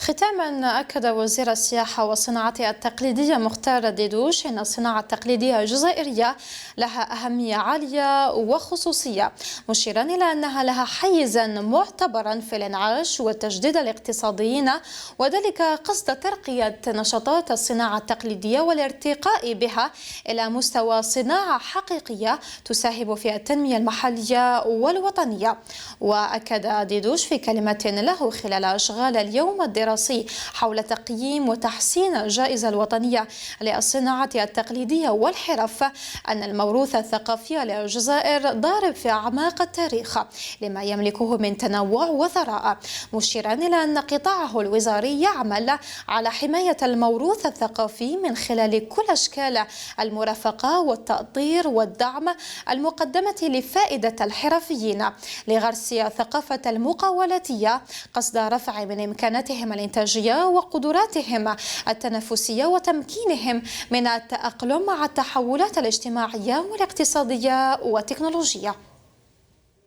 ختاما، أكد وزير السياحة والصناعة التقليدية مختار ديدوش أن الصناعة التقليدية الجزائرية لها أهمية عالية وخصوصية، مشيرا إلى أنها لها حيزا معتبرا في الإنعاش والتجديد الاقتصاديين، وذلك قصد ترقية نشاطات الصناعة التقليدية والارتقاء بها إلى مستوى صناعة حقيقية تساهم في التنمية المحلية والوطنية. وأكد ديدوش في كلمة له خلال أشغال اليوم الدراسي حول تقييم وتحسين الجائزة الوطنية للصناعة التقليدية والحرف أن الموروث الثقافي للجزائر ضارب في أعماق التاريخ لما يملكه من تنوع وثراء، مشيرا إلى أن قطاعه الوزاري يعمل على حماية الموروث الثقافي من خلال كل أشكال المرافقة والتأطير والدعم المقدمة لفائدة الحرفيين لغرس ثقافة المقاولاتية قصد رفع من إمكاناتهم الإنتاجية وقدراتهم التنافسية وتمكينهم من التأقلم مع التحولات الاجتماعية والاقتصادية والتكنولوجية.